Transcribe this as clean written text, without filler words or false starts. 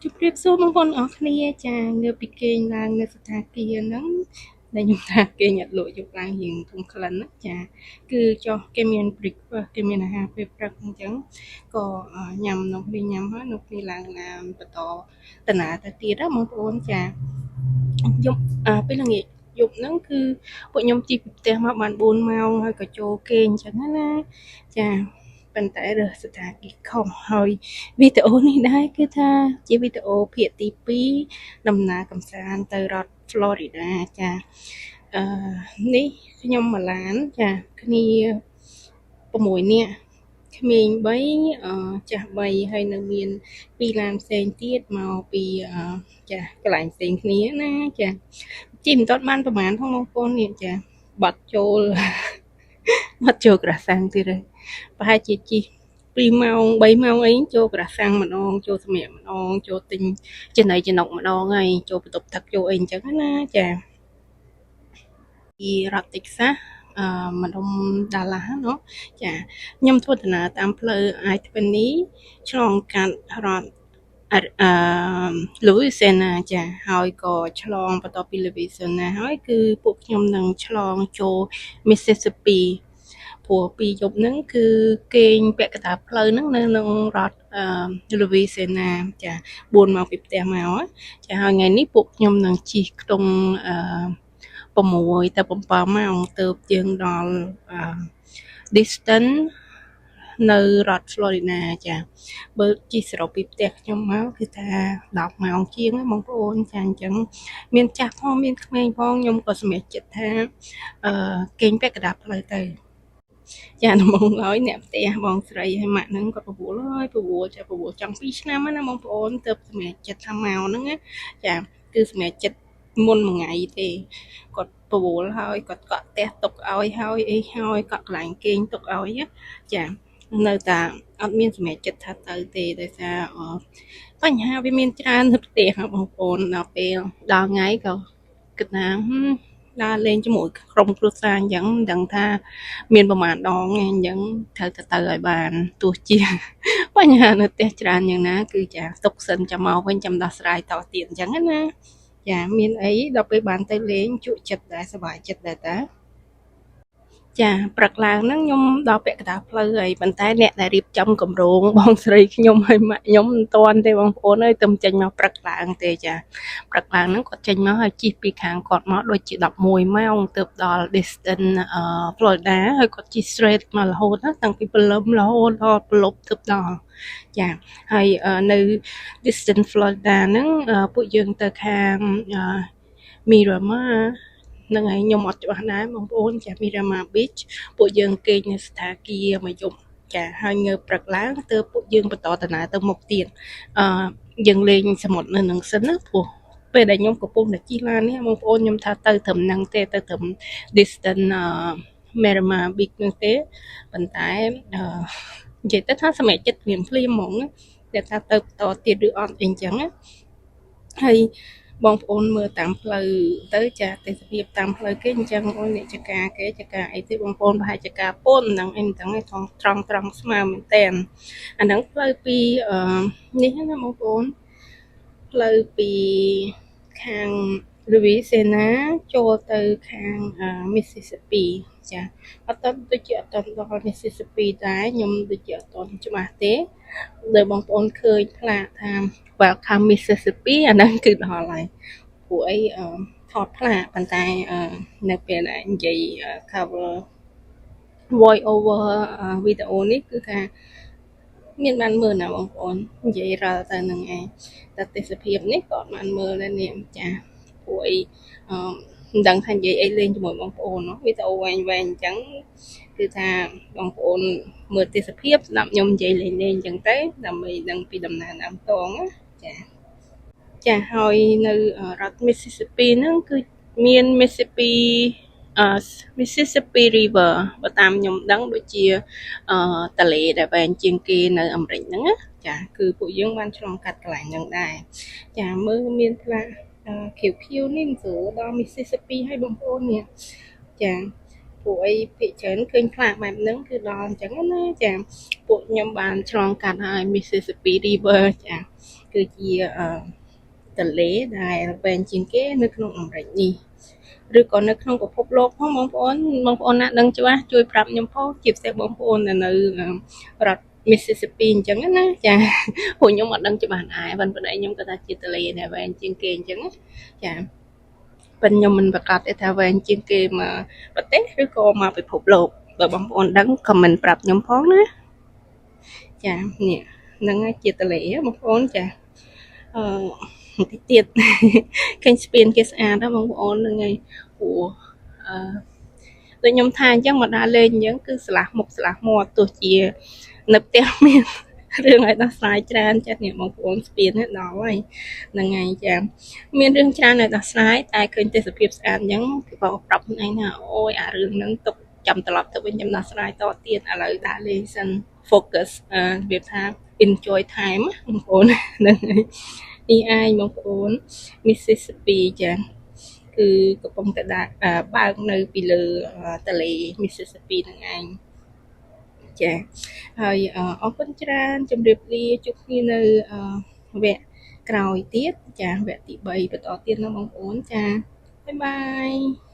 ជម្រាបសួរបងប្អូនអរគ្នាចាងើបពីគេងឡើងនៅស្ថាគារហ្នឹងដែលខ្ញុំថាគេងអត់លក់យប់ឡើងរៀងធំក្លិនណាចាគឺចុះគេមាន breakfast គេមានអាហារពេលព្រឹកអញ្ចឹងក៏ញ៉ាំនំគ្នាញ៉ាំហើយនំគ្នាឡើងឡានបន្តដំណើរទៅទៀតណាបងប្អូនចាយប់អាពេលល្ងាចយប់ហ្នឹងគឺពួកខ្ញុំជិះពីផ្ទះមកបាន4ម៉ោងហើយក៏ចូលគេងអញ្ចឹងណាចាប៉ុន្តែរើសស្ថានភាពខុសហើយវីដេអូនេះដែរគឺថាជាវីដេអូភាគទី2ដំណើរកម្សាន្តទៅរដ្ឋ Florida ចាអឺនេះខ្ញុំមួយឡានចាគ្នា6នាក់ក្មេង3អឺចាស់3ហើយនៅមានពីរឡានផ្សេងទៀតមកពីអឺចាកន្លែងផ្សេងគ្នាណាចាជិះមិនទាន់បានប្រហែលផងបងប្អូននេះចាបាត់ចូល បាត់ចូលក្រាសាំងទៀតហើយប្រហែលជាជិះ2ម៉ោង3ម៉ោងអីចូលក្រាសាំងម្ដងចូលសម្រាប់ម្ដងចូលទិញចំណីចំណុកម្ដងហើយចូលបន្ទប់ទឹកចូលអីអញ្ចឹងណាចាពីរដ្ឋតិចសាសអឺម្ដុំដាឡាសណោះចាខ្ញុំធ្វើដំណើរតាមផ្លូវ I-20 ឆ្លងកាត់រដ្ឋអឺ Louisiana ចាហើយក៏ឆ្លងបន្ទាប់ពី Louisiana ហើយគឺពួកខ្ញុំនឹងឆ្លងចូល Mississippi ព្រោះពីយប់ហ្នឹងគឺគេងពាក់កណ្ដាលផ្លូវហ្នឹងនៅក្នុងរដ្ឋអឺ Louisiana ចា4ម៉ោងពីផ្ទះមកចាហើយថ្ងៃនេះពួកខ្ញុំនឹងជិះខ្ទង់អឺ6ទៅ7ម៉ោងទៅយើងដល់អឺ Destin នៅរដ្ឋ Florida ចាបើជិះសរុបពីផ្ទះខ្ញុំមកគឺថា10ម៉ោងជាងបងប្អូនចាអញ្ចឹងមានចាស់ផងមានក្មេងផងខ្ញុំក៏សម្រេចចិត្តថាអឺគេងពាក់កណ្ដាលផ្លូវទៅចាដំបូងឡើយអ្នកផ្ទះបងស្រីហើយម៉ាក់ហ្នឹងគាត់បបួលហើយបបួលចាបបួលចង់2ឆ្នាំណាបងប្អូនទៅសម្រេចចិត្តថាមកហ្នឹងណាចាគឺសម្រេចចិត្តមុនមួយថ្ងៃទេគាត់បបួលហើយគាត់កក់ផ្ទះទុកឲ្យហើយអីហើយកក់កន្លែងគេងទុកឲ្យចានៅតែអត់មានសម្រេចចិត្តថាទៅទេដោយសារបញ្ហាវាមានច្រើននៅផ្ទះបងប្អូនដល់ពេលដល់ថ្ងៃក៏គិតថាដើរលេងជាមួយក្រុមគ្រួសារអញ្ចឹងមិនដឹងថាមានប្រមាណដងឯងអញ្ចឹងត្រូវតែទៅឲ្យបានទោះជាបញ្ហានៅផ្ទះច្រើនយ៉ាងណាគឺចាទុកសិនចាំមកវិញចាំដោះស្រាយតទៀតអញ្ចឹងណាចាមានអីដល់ពេលបានទៅលេងជក់ចិត្តដែរសប្បាយចិត្តដែរតាចាព្រឹកឡើងហ្នឹងខ្ញុំដល់ពាក់កណ្ដាលផ្លូវហើយប៉ុន្តែអ្នកដែលរៀបចំកម្រងបងស្រីខ្ញុំហើយម៉ាក់ខ្ញុំមិនទាន់ទេបងប្អូនអើយទៅចេញមកព្រឹកឡើងទេចាព្រឹកឡើងហ្នឹងគាត់ចេញមកហើយជិះពីខាងគាត់មកដូចជា11ម៉ោងទើបដល់ Destin Florida ហើយគាត់ជិះ straight មករហូតណាតាំងពីព្រលឹមរហូតដល់ព្រលប់ទើបដល់ចាហើយនៅ Destin Florida ហ្នឹងពួកយើងទៅខាង Miramar ហ្នឹងហើយខ្ញុំអត់ច្បាស់ដែរបងប្អូនចា Miramar Beach ពួកយើងគេងនៅស្ថាគារមួយយប់ចាហើយងើបព្រឹកឡើងទើបពួកយើងបន្តដំណើរទៅមុខទៀតអឺយើងលេងសមុទ្រនៅនឹងសិនណាព្រោះពេលដែលខ្ញុំកំពុងតែជិះឡាននេះបងប្អូនខ្ញុំថាទៅត្រឹមហ្នឹងទេទៅត្រឹម Destin Miramar Beach ហ្នឹងទេប៉ុន្តែអឺនិយាយទៅថាសម្រាប់ចិត្តភ្លាមភ្លាមហ្មងតែថាទៅបន្តទៀតឬអត់អីចឹងណាហើយបងប្អូនមើលតាមផ្លូវទៅចាទេសភាពតាមផ្លូវគេអញ្ចឹងអូនអ្នកចការគេចការអីទេបងប្អូនប្រហែលចការពុនហ្នឹងអីមិនដឹងទេត្រង់ត្រង់ត្រង់ស្មើមែនតែនអាហ្នឹងផ្លូវពីអឺនេះណាបងប្អូនផ្លូវពីខាង Louisiana ចូលទៅខាង Mississippi ចាអត់តដូចជាអត់តដល់ Mississippi ដែរខ្ញុំដូចជាអត់តច្បាស់ទេដែលបងប្អូនឃើញផ្លាកថា Welcome Mississippi អាហ្នឹងគឺដល់ហើយព្រោះអីថតផ្លាកប៉ុន្តែនៅពេលដែលនិយាយ cover voice over វីដេអូនេះគឺថាមានបានមើលណាបងប្អូននិយាយរាល់ទៅនឹងឯងតែទេសភាពនេះក៏អត់បានមើលដែរនេះចាព្រោះអីអឺមិនដឹងថានិយាយអីលេងជាមួយបងប្អូនណោះវីដេអូវែងវែងអញ្ចឹងគឺថាបងប្អូនមើលទេសភាពស្ដាប់ខ្ញុំនិយាយលេងលេងអញ្ចឹងទៅដើម្បីដឹងពីដំណើរដើមតងណាចាចាហើយនៅរដ្ឋ Mississippi ហ្នឹងគឺមាន Mississippi អឺ Mississippi River បើតាមខ្ញុំដឹងដូចជាអឺតលេដែលវែងជាងគេនៅអាមេរិកហ្នឹងណាចាគឺពួកយើងបានឆ្លងកាត់កន្លែងហ្នឹងដែរចាមើលមានផ្លាកខៀវខៀវនេះមិនស្រួលដល់ Mississippi ឲ្យបងប្អូននេះចា ពួកអីភាគច្រើនឃើញផ្លាកបែបហ្នឹងគឺដល់អញ្ចឹងណាចាពួកខ្ញុំបានឆ្លងកាត់ហើយ Mississippi River ចាគឺជាអឺទន្លេដែលវែងជាងគេនៅក្នុងអាមេរិកនេះឬក៏នៅក្នុងពិភពលោកផងបងប្អូនបងប្អូនណាដឹងច្បាស់ជួយប្រាប់ខ្ញុំផងជាពិសេសបងប្អូនដែលនៅរដ្ឋ Mississippi អញ្ចឹងណាចាព្រោះខ្ញុំអត់ដឹងច្បាស់ដែរប៉ុន្តែខ្ញុំគាត់ថាជាទន្លេដែលវែងជាងគេអញ្ចឹងចាប៉ុន្តែខ្ញុំមិនប្រកាសទេថាវែងជាងគេមកប្រទេសឬក៏មកពិភពលោកបើបងប្អូនដឹង comment ប្រាប់ខ្ញុំផងណាចានេះហ្នឹងជាទន្លេបងប្អូនចាអឺបន្តិចទៀតឃើញស្ពានគេស្អាតណាបងប្អូនហ្នឹងហើយព្រោះអឺដូចខ្ញុំថាអញ្ចឹងមកដើរលេងអញ្ចឹងគឺស្លាស់មុខស្លាស់មាត់ទោះជានៅផ្ទះមានរឿងឲ្យដោះស្រាយច្រើនចាស់នេះបងប្អូនស្ពាននេះដល់ហើយហ្នឹងហើយចាមានរឿងច្រើនឲ្យដោះស្រាយតែឃើញទេសភាពស្អាតអញ្ចឹងគឺក៏ប្រាប់ខ្លួនឯងថាអូយអារឿងហ្នឹងទុកចាំត្រឡប់ទៅវិញចាំដោះស្រាយតទៀតឥឡូវដើរលេងសិន focus អឺរបៀបថា enjoy time បងប្អូនហ្នឹងហើយនេះឯងបងប្អូន Mississippi ចាគឺកំពុងតែដាក់បើកនៅពីលើទន្លេ Mississippi ហ្នឹងឯងចាហើយអរគុណច្រើនជម្រាបលាជួបគ្នានៅវគ្គក្រោយទៀតចាវគ្គទី3បន្តទៀតណាបងប្អូនចាbye bye.